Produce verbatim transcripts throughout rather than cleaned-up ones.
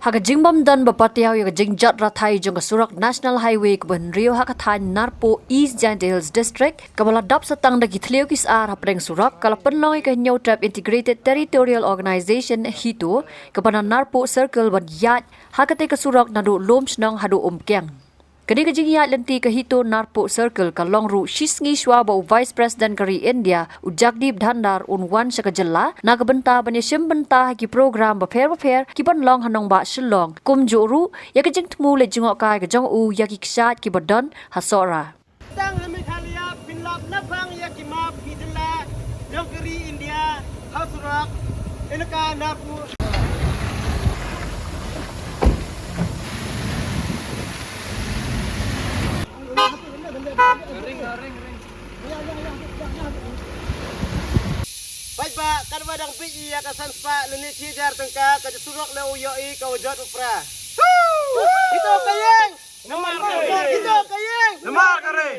Ha ka jingbym don ba patiaw ïa ka jingjot rathai jong ka surok National Highway kaba hynriew ha ka thaiñ Narpuh, East Jaintia Hills District, kaba la dap sa tang da ki thliew ki sar hapdeng surok, ka la pynlong ïa ka Hynñiewtrep Integrated Territorial Organization, HITO, kaba na Narpuh Circle ban ïaid ha katei ka surok naduh Lumshnong haduh Umkiang. Kane ka jingïaid lynti ka HITO Narpuh Circle ka long ruh shisngi shuwa ba u Vice President ka ri India, u Jagdeep Dhandar, un wan sha ka jylla na ka bynta ban ïashim bynta ha ki program bapher bapher ki ban long ha nongbah Shillong, kumjuh ruh ïa ka jingthmu leit jngohkai ka jong u ïa ki kshaid kiba don ha Sohra. Tang ha Meghalaya, pynlap naphang ïa ki map ki jylla jong ka ri India ha surok, elaka Narpuh. Paidbah, katba dang bit ïa ka san spah lane shi hajar tyngka, ka surok leh u ïohi ka wa jot u pra. Ito ka ïeng. Namar ka ri. Ito ka ïeng. Namar ka ri.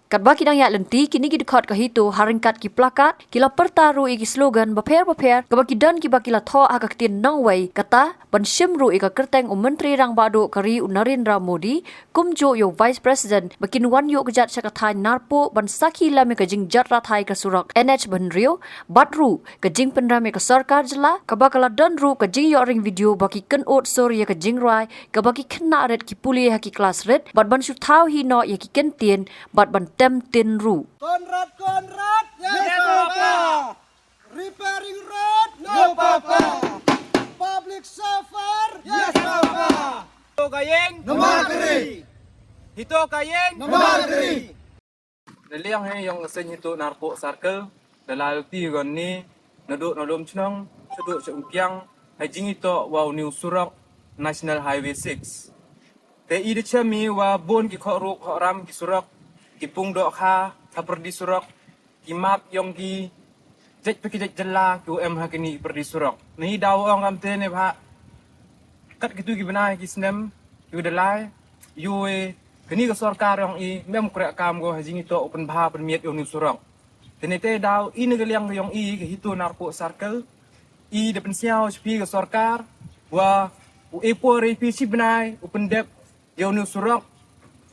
Katba ki dang ïaid lynti, kine ki dkhot ka HITO ha ryngkat ki plakat ki la pyrta ruh ïa ki slogan bapher bapher kaba ki don kiba ki la thoh ha ka ktien nongwei, kata ban shim ruh ïa ka kyrteng u Myntri Rangbah Duh ka ri u Narendra Modi, kumjuh ïa u Vice President ba kin wan ïuh kjat sha ka thaiñ Narpuh ban sakhi lem ïa ka jingjot rathai ka surok N H ba hynriew, bad ruh ka jingpynrem ïa ka sorkar jylla kaba ka la don ruh ka jingïoh ring video ba ki kynud sur ïa ka jingrwai kaba ki khynnah rit ki pule ha ki klas rit, bad ban shu thaw hi noh ïa ki kyntien bad ban tem tin ruh. Conrad, Conrad, yes, Papa. Repairing road, no, Papa. Public suffer, yes, Papa. Hito ka ïeng, namar ka ri. Hito ka ïeng, namar ka ri. Na liang hi ïong ka seng HITO Narpuh Circle, da la lynti gon ni, naduh na Lumshnong shaduh sha Umkiang, ha jingïatoh wa u new surok National Highway six. Te i da chem i wa bun ki khohruh khohram ki surok, ki pung dohkha ha pyrdi surok, ki map ïong ki jait pa ki jait jylla ki wa em ha kini ki pyrdi surok. Ngi daw ong kamte ne ba kat kitu ki bnai ki snem ki wa da lai, ïoh kani ka sorkar ïong i mem kreh kam ko ha jingïatoh u pynbha pynmiat ïong ni surok. Te ne te daw i na ka liang ka ïong i ka HITO Narpuh Circle, i da pynsiaw sha phi ka sorkar wa u e por i phi shi bnai u pyndep ïong ni surok,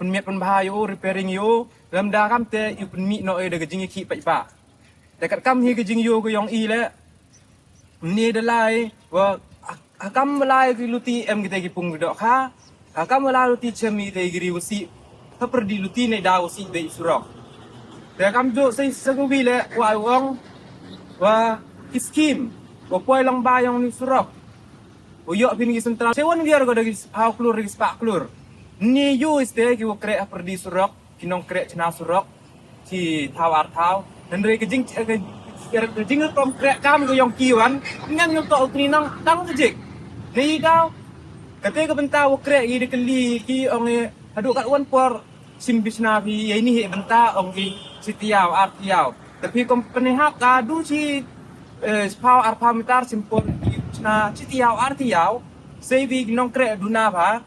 pynmiat pynbha ïong, repairing ïong, lymda kamte i pynmih noh i da ka jingïakhih paidbah. Te kat kam hi ka jingïoh ka ïong i leh, ni da lai wa ha kam wa lai ki luti em kita ki pung ki dohkha, ha kam wa lai luti chem i te ki ri wa sih, ha pyrdi luti ne da wa sih da i surok. Te kam juh sa i sa ka wi leh wa ai ong wa ki skim wa poi long ba ïong ni surok. U ïoh phin ki sentral. Sewan wiar ko da ki spah klur, da ki spah klur. Ni ïoh iste ki wa kreh ha pyrdi surok, ki nongkreh chna surok, ki thaw ar thaw. Hynrei ka jing, ka, ka, ka jing rukom kreh kam ka ïong ki wan, ngam ïoh toh u kri nang tang ka jik. Ni daw, kate ka bynta wa kreh i da kali ki ong i, haduh kat wan por, sim bi chna phi, ïa ini hi bynta ong ki, shi tiaw, ar tiaw. Te phi company hap ka du shi, eh, spah ar phaw meter sim por ki chna shi tiaw, ar tiaw. Sei bi nongkreh duna ba.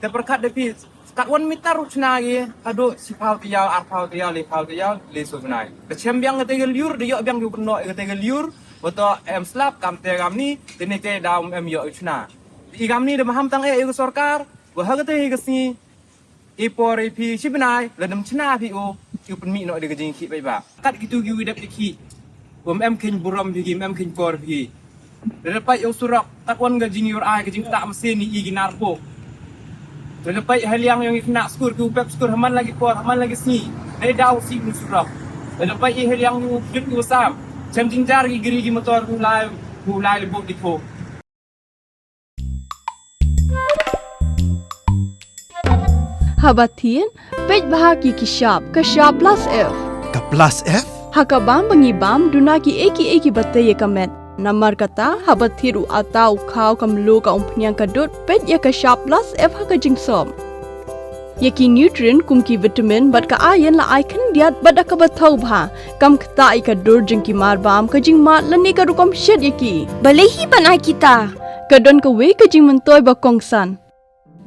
Te pyrkhat da phi, kat wan meter u chna ki, haduh shi phaw tiaw, ar phaw tiaw, le phaw tiaw, le so bnai. Te chem biang kate ka lyiur, da ïoh biang ki u pynnoh kate ka lyiur, wa toh em slap, kamte kamni, te ne te daw em ïoh u chna. I kamni da maham tang eh ïa ka sorkar, wa ha kate hi ka sngi, i por i phi shi bnai, la dam chna phi u, i u pynmih noh da ka jingkhih paidbah. Kat kitu ki wi dep i khih, um em khein burom phi ki, um em khein por phi ki. Lada pait ïa u surok, kat wan ka jingïur ai, ka jingktah masin i ki Narpuh. Lada pait ha liang ïong i khynnah skur ki u pep skur ha man la ki por, ha man la ki sngi. Dei daw sih u surok. Lada pait i ha liang ïong u jut u sam. Chem jingjar ki gari ki motor ki u lai, ki u lai le buk ki tho. Haba thied, peit bha ki ki shap, ka shap plus F. Ka plus F? Ha ka bam ba ngi bam, duna ki ei ki ei kiba tei ïa ka met. Namar kata, haba thied u atta u khaw ka mluh ka umphniang ka dud, peit ïa ka shap plus F ha ka jingsop. Ïa ki nutrient kum ki vitamin bad ka iron la ai khyndiat bad da kaba thaw bha. Kam ktah ïa ka dur jong ki marbam, ka jingmad lane ka rukom shet ïa ki. Balei hi ban ai kita? Ka don kawei ka jingmyntoi ba kongsan.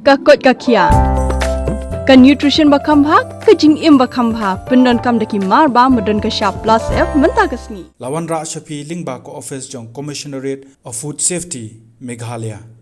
Ka koit ka khiah. Ka nutrition ba kham bha, ka jingim ba kham bha. Pyndonkam da ki marbam ba don ka shap plus F mynta ka sngi. La wanrah sha phi lyngba ka office jong Commissionerate of Food Safety. Meghalaya.